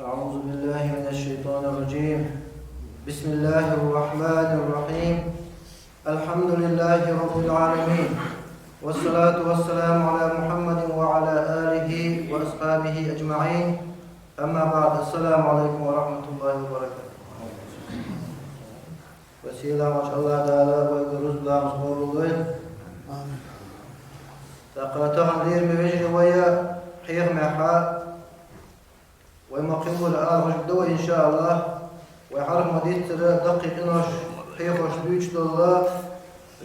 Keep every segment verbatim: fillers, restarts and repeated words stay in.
أعوذ بالله من الشيطان الرجيم. بسم الله الرحمن الرحيم. الحمد لله رب العالمين. والصلاة والسلام على محمد وعلى آله وأصحابه أجمعين. أما بعد. السلام عليكم ورحمة الله وبركاته. Ва сийлахьчу АллахӀ Дала вайга рузбанаш къобалдойла. Амин. ТӀаккха тахана, лераме вежарий, вай хьехамехьа, вай ма-кхиллара арахьа ду вай, иншааллахӀ. Вай хьалха ма-дийццара, даккхий къинош хьехош дуьйцуш долу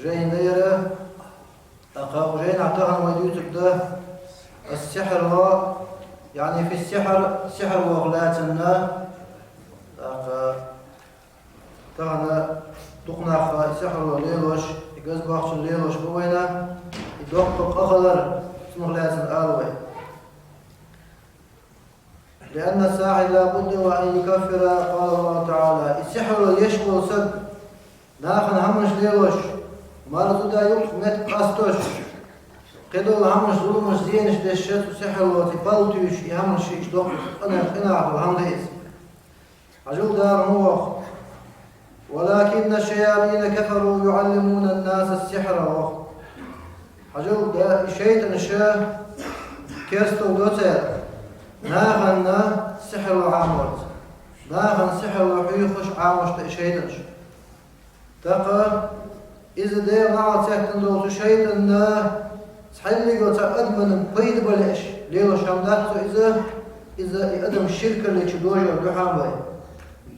жайна яра. ТӀаккха жайнахь тахана вай дуьйцург ду: ас-сихьру, яъни фи-с-сихьр, сихьр воху лаьцна. ТӀаккха тахана дукха нах и сихьр лелош, и газбохчун лелош бу вайна, и доккха къа хилар, цунах лаьцна ала вай. لأن الساحر لا بد وأن يكفر، قال الله تعالى. И сихьр еш волу стаг нахана хӀуманаш лелош, марзо дан юкъа меттиг къастош, кхидолу хӀуманаш, зуламаш, зенаш деш, цу сихьран пал туьйсуш, и хӀуманаш иштта доккха къинах, къинах долу хӀума ду иза. Хьажал, Дала хӀун боху: «ولكن الشياطين كفروا يعلمون الناس السحر», – боху. Хьажал, да, и шайтӀанаш керстал до цара, нахана сихьр Ӏаморца. Нахана сихьр хьоьхуш, Ӏамош ду и шайтӀанаш. ТӀаккха иза Делан неӀалт цхьаьттина долчу шайтӀанна цхьаьллигал цхьа адамна пайда бан лаьаш лелош хӀума дац иза, иза и адам ширкалличу дожор дуьхьал вай.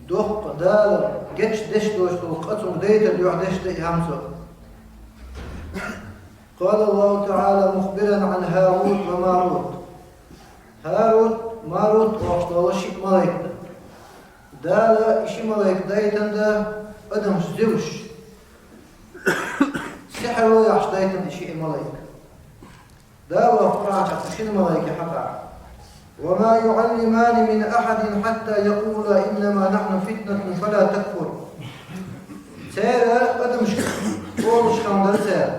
Доккха Дала гечдеш доцу долу къа цунна дайтар дуьхьал деш ду и хӀума цо. قال الله تعالى مخبرا عن هاروت وماروت. ХӀарут, Марут бохуш долу ши малайк ду. Дала и ши малайк дайтина ду адамаш зуьлуш. Сихьр ло яхьаш дайтина и ши малайк. Дала Къуръан чохь шина малайкех хьаькъ: «وما يعلمان من أحد حتى يقولا إنما نحن فتنة فلا تكفر». Цара адамашка олуш хилла дара цара: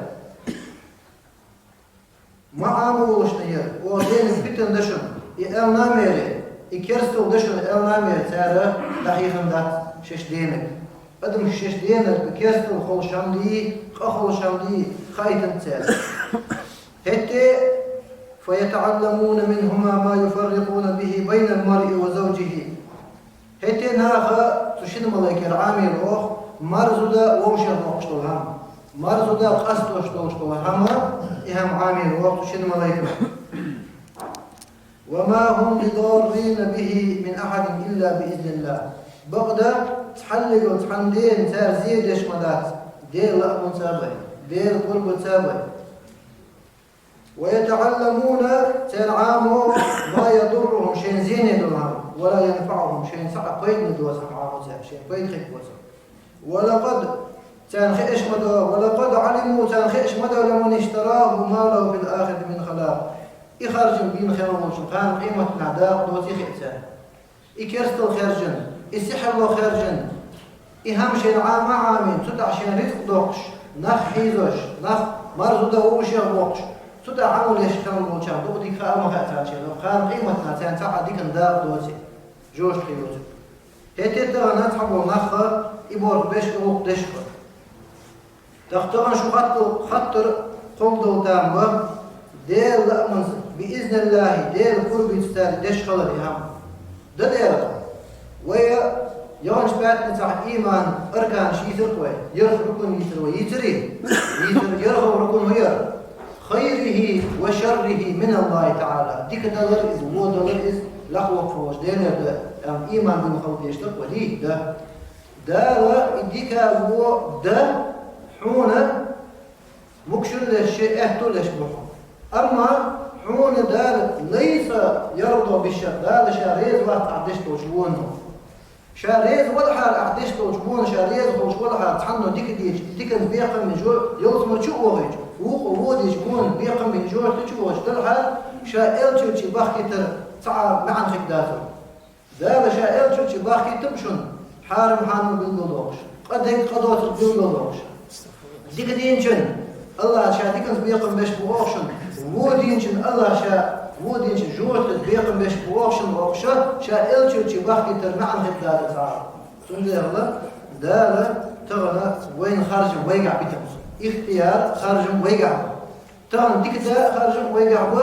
«Ма Ӏамаволуш дан яра, оха дениг питана дан шуна, и аьлла ма яра, и керстал дан шуна», аьлла ма яра, цара дӀахьехна дац шаьш дениг. Адамаш шаьш денарг керстал хуьлуш хӀума дий, къа хуьлуш хӀума дий, хаийтина цара. ХӀетте: «فيتعلمون منهما ما يفرقون به بين المرء وزوجه». ХӀетте наха цу шина малайкера Ӏамийра оха марзо дан вовшех боккхуш долу хӀума, марзо дан къастош долуш долу хӀума, и хӀума Ӏамийра оха цу шина малайкера. «وما هم بضارين به من أحد إلا بإذن الله». Бакъда, цхьаллигал цхьанна дена цара зен деш ма дац, Делан лаамца бен, Делан пурбанца бен. «ويتعلمون», цара Ӏамо, «ما يضرهم», шайна зене долу хӀума, «ولا ينفعهم», шайна цхьа а пайдане доцу хӀума Ӏамо цара, шайна пайда хир боцург. «ولقد», царна хиъна ма ду, «ولقد علموا», царна хиъна ма ду, «لمن اشتراه ما له في الآخرة من خلاق». И харжам бина хилла волчунна кхана къематдийнахь дакъа доций хиъ царна. И керстал хаьржина, и сихьр ло хаьржина, и хӀума шайна Ӏама а Ӏамийна, цу тӀехь шайна рицкъ доккхуш, нах хьийзош, нах марзо дан вовшех боккхуш, цу тӀехь Ӏамал еш хилла волчарна дукха дика хаа а ма хаьа царна шайна, кхана къематдийнахь царна цхьа а диканна дакъа доций, жоьжахати йоцург. ХӀетте тахана цхьаболу нах и борх беш, и гӀуллакх деш бу. ТӀаккха тахана шу хаттар, хаттар кхолладала там бу, Делан лаамца, биизниллахӀи, Делан пурбанца цара деш хилар и хӀума. Дан дера, вай яханчу пятницахь ийман арканаш йийцира вай, ярх рукун йийцира вай, йийцирий? Йийцира. ЯрхӀалгӀа рукун хӀун яра? «خيره وشره من الله تعالى». Дика далар иза, вон далар иза, лакхвоккхур волчу Делера ду, аьлла, ийман дина хала дезаш дара вай, дий? Дан. Дала и дика, вон дан хьуна мукъ шуна леш, шен аьтто леш бу хьуна. Амма хьуна Дала «ليس يرضى بالشر», Дала Ша реза вац ахь деш долчу вонах. Ша реза валахьара, ахь деш долчу вонах Ша реза волуш валахьара, цхьанна дика дийча, диканца бекхам бина жо-, ялсамани чу а вохуьйтуш, вукхо вон дийча, вонах бекхам бина жоьжахати чу а вохуьйтуш далахьара, Ша элчанчу бахкийтар цхьа а маьӀна хир дацара. Дала Ша элчанчу бахкийтар шуна хьарам хьанал билгалдоккхуш, къа дерг къа доцург билгалдоккхуш. Дика дийначун АллахӀа Ша диканца бекхам беш бу боху шуна, вон дийначун АллахӀа Ша Вон динчу жожагӀатехь бекхам беш бохуш, бохуш, ша элчанчу бахкийтар маьӀна хир дац цхьа а. Цундела Дала тахана вайна харжам вайгахь битар. Ихтияр, харжам вайгахь бу. Тахана дика дан харжам вайгахь бу,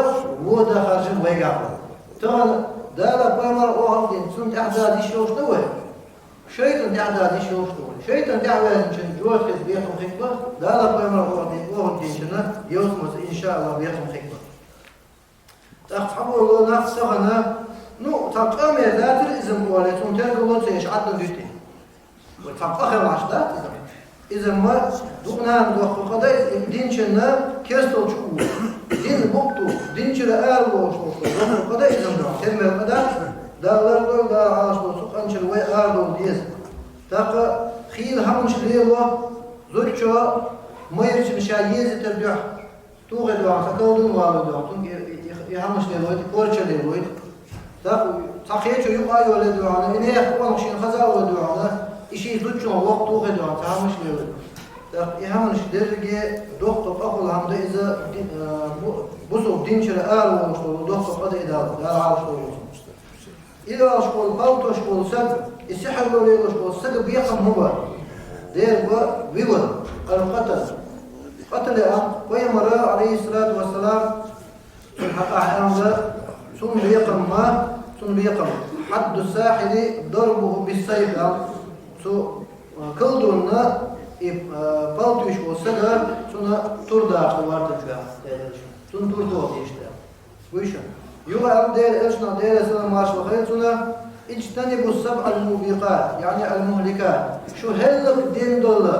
вон дан харжам вайгахь бу. Тахана Дала пайхамар охьадина, цунна тӀаьхьа дада йиш йолуш ду вай? ШайтӀан тӀаьхьа дада йиш йолуш ду вай. ШайтӀан тӀаьхьа ваьллачунна жожагӀатехь бекхам хир бу, Дала пайхамар охьадина, охьадинчунна ялсамане, иншааллахӀ, бекхам хир бу. ТӀаккха цхьаболу нах тахана, ну, цхьа къаме дацара иза ма олий, цунна тергало ца еш Ӏадда дуьтий. Вай цхьа къа хилла Ӏаш дац иза. Иза ма дукха нана доккху къа дан, иза динчунна керстал чу а ву. Дин букъ ду, динчуьра ара вогӀуш волу доккху къа дан иза ма ду. Тергал къа дац, Дала лардойла, Дала Ӏалашдойла цу къанчуьра вай арадовла деза. ТӀаккха хийла хӀаманаш лело, зудчо майрачунна ша езийтар дуьхьа. Тухий дуьхьал, сан калдун валуй дуьхьал, цунга и, и, и хӀамаш лелойту, корча лелойту. ТӀаккха цхьа кхечо юкъа а йолий дуьхьал, и нехан къонах шена хаза а лой дуьхьал, и шен зудчуьнга воккха тухий дуьхьал, цхьа хӀамаш лелойту. ТӀаккха и хӀаманаш дерриге доккха къа хуьлу хӀама ду иза, ди-, а, бу-, бусалба динчуьра ара вогӀуш долу доккха къа ду и Дала, Дала Ӏалашдойла. И лелош волу, палтош волу саг, и сихьарло лелош волу саг бекхам хӀун бара? Дера бу вилла, ал-къатл. Къатл ян, пайхамара, алейхиссалату вассалам, цунна хьакъахь аьлла, цунна бекхам ма, цунна бекхам. Хьадду сахьири дарбуху биссайф аьлла, цу, а, колдунна и, а, палтуьйш волу сага, цунна тур даха вардачу, цунна тур тоха дезаш. Вуьйш. Юха аьлла Делан элчано, Делера салам-маршалла хуьлда цунна: «Иджтанибу сабъал мубикъат», яъни ал-мухликат. Шу хӀаллакдина долу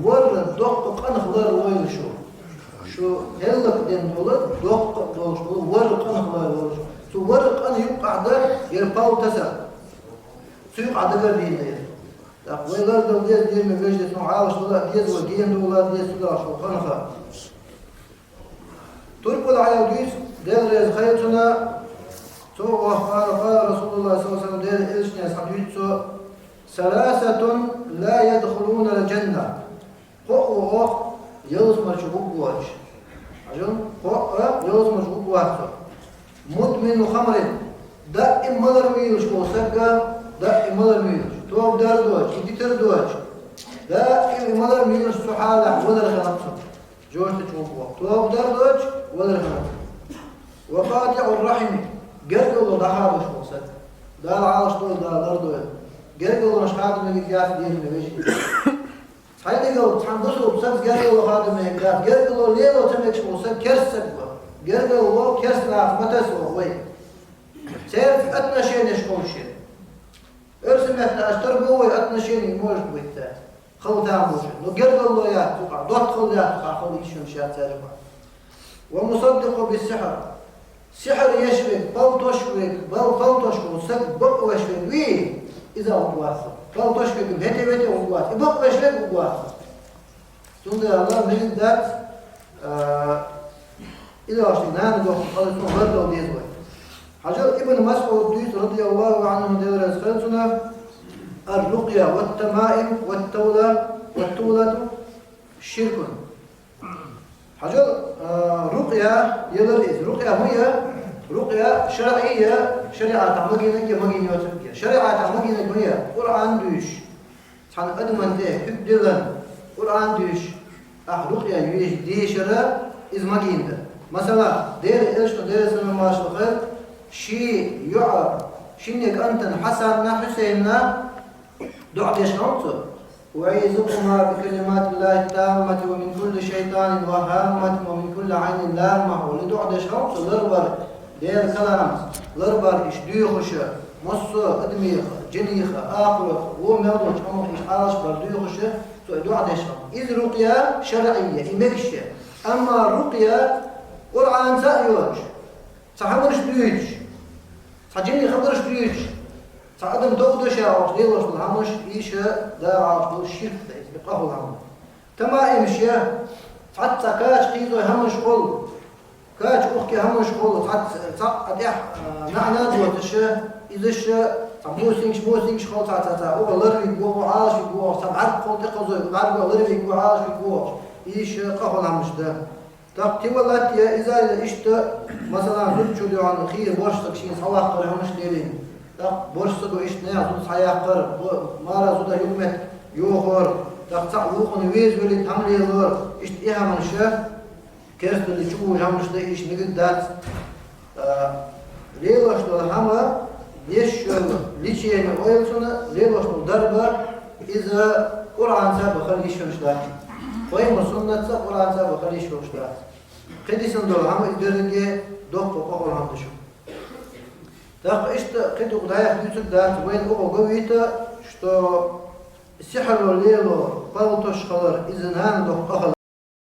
ворхӀ доккха къанах ларлойла шу. Шу хӀаллакдина долу доккха долуш долу ворхӀ къанах ларлойла шу. Цу ворхӀ къана юккъехь дара яра палта саг. Цу юккъехь дагардийна деза. ТӀаккха вай лардала деза, дийна вежарий, цунах Ӏалашдала а деза, вай гена дала а деза цу долуш долу къанах. Турпал Ӏайла дуьйцу, Дела реза хуьлда цунна, цо боху, къала, къала Расулуллах саллаллаху алейхи ва саллям, Делан элчане схьадуьйцу цо: «Саласатун ла ядхулунал джанна». Кхоъ ву оха ялсамани чу гӀур воцуш. Хьажал, кхоъ а ялсамани чу гӀур вац оха. Мудмину хамрин, даим малар муьйлуш волу саг, даим малар муьйлуш, тоба дар доцуш, и дитар доцуш, даим и малар муьйлуш цу хьалахь валар хилла цунна. Жоьжахати чу гӀур ву. Тоба дар доцуш, валар хилла. Ва къатиӀур рахьими, гергарло дӀахадош волу саг. Дала Ӏалашдойла, Дала лардойла. Гергарлонаш хада мегар дац, дийна вежарий. Цхьайдигал цхьана бусалба сага гергарло хада мегар дац. Гергарло лело ца мегаш волу саг керста саг ву. Гергарло керста нахах ма таса вай. Церца отношенеш хуьлу шен. Оьрсийн маттахь аьлча, торговые отношения может быть, да. Хала тамашийна. Но гергарло яц цу юкъахь, доттагӀалла яц цу юкъахь, хала йиш йолуш яц цаьрга. Ва мусаддикъу биссихьр. Сихьр еш верг, палтош верг, пал-, палтош волу саг бакъвеш верг вий, иза гӀур вац. Палтош верг хӀетте-ветте гӀур вац. И бакъвеш верг гӀур вац. Цундела мегар дац, а, и лелош нана дохку, хала цунах лардала деза вай. Хьажал, Ибн МасӀуда дуьйцу, радияллаху анху, Дела реза хуьлда цунна: «Ар-рукъя ват-тамаим ват-тавла, ват-тувлату ширкун». Хьажал, а, рукъя ялар иза. Рукъя хӀун я? Рукъя шаръи я, шариӀатехь магийнарг я, магийна йоцург я. ШариӀатехь магийнарг хӀун я? Къуръан дуьйш. Цхьана адаман тӀе хӀуьг диллина, Къуръан дуьйш, ахь рукъя йоьш дешара, иза магийна дар. Масала, Делан элчано, Делера салам-маршалла хуьлда, шен йоӀа, шинне кӀантана Хьасанна, Хьусайнна доӀа деш хилла цо: «УӀизукума бикалиматиллахи ттаммати ва мин кулли шайтанин ва хӀамматин ва мин кулли Ӏайнин ламма», олий доӀа деш хилла цо, ларвар Делан каламца, ларвар иштта доьхуш, массо а адамех, жинех, ахурах, вон мел долчу хӀуманах иштта Ӏалашбар доьхуш, цо и доӀа деш хилла. Иза рукъя шаръия, и мегаш я. Амма рукъя Къуръанца а йоцуш, цхьа хӀуманаш дуьйцуш, цхьа жинийн хабарш дуьйцуш, цхьа адам товдо ша оцу лелош долу хӀуманаш, иша Дала Ӏалашдойла ширк ду, иза къа хуьлу хӀума. Тамаимаш я, цхьацца кхача кхийзой хӀуманаш хуьлу, кхача ухке хӀуманаш хуьлу, цхьацца, цхьаъ а тӀехь, а, маьӀна доцуш, иза ша, цхьа мусингаш, мусингаш хуьлу, цхьа, цхьа, цхьа, оха ларвиг ву, оха Ӏалашвиг ву, оха цхьа бӀарг хуьлу тӀекхозой, бӀарго ларвиг ву, Ӏалашвиг ву, иша къа хуьлу хӀуманаш ду. ТӀаккха тивалат я иза иштта, масала, зудчо дуьхьал хийра борша саг шийна схьаваккхар хӀамаш лелийна. ТӀаккха борша саго иштта наьха зуда схьаяккхар, бо-, мара зуда юхаметтиг йохор, тӀаккха цхьаъ вукхунна веза велийта хӀама лелор, иштта и хӀамаш, керстаналла чу вужа хӀамаш да, иштта мегаш дац. А, лелош дола хӀама, деш йола лечение ойла цунна, лелош дола дарба, иза Къуръанца бахар йиш йолаш дац. Пайхамара суннатца, Къуръанца бахар йиш йолаш дац. Кхидисан дола хӀама, из дерриге доккха къахьол хӀама да шуна. ТӀаккха иштта кхидук дӀаяхьа дуьйцург дац, вайна укхо говийта, что сихьар лело, палтош хилар, иза нана доккха къа хилар.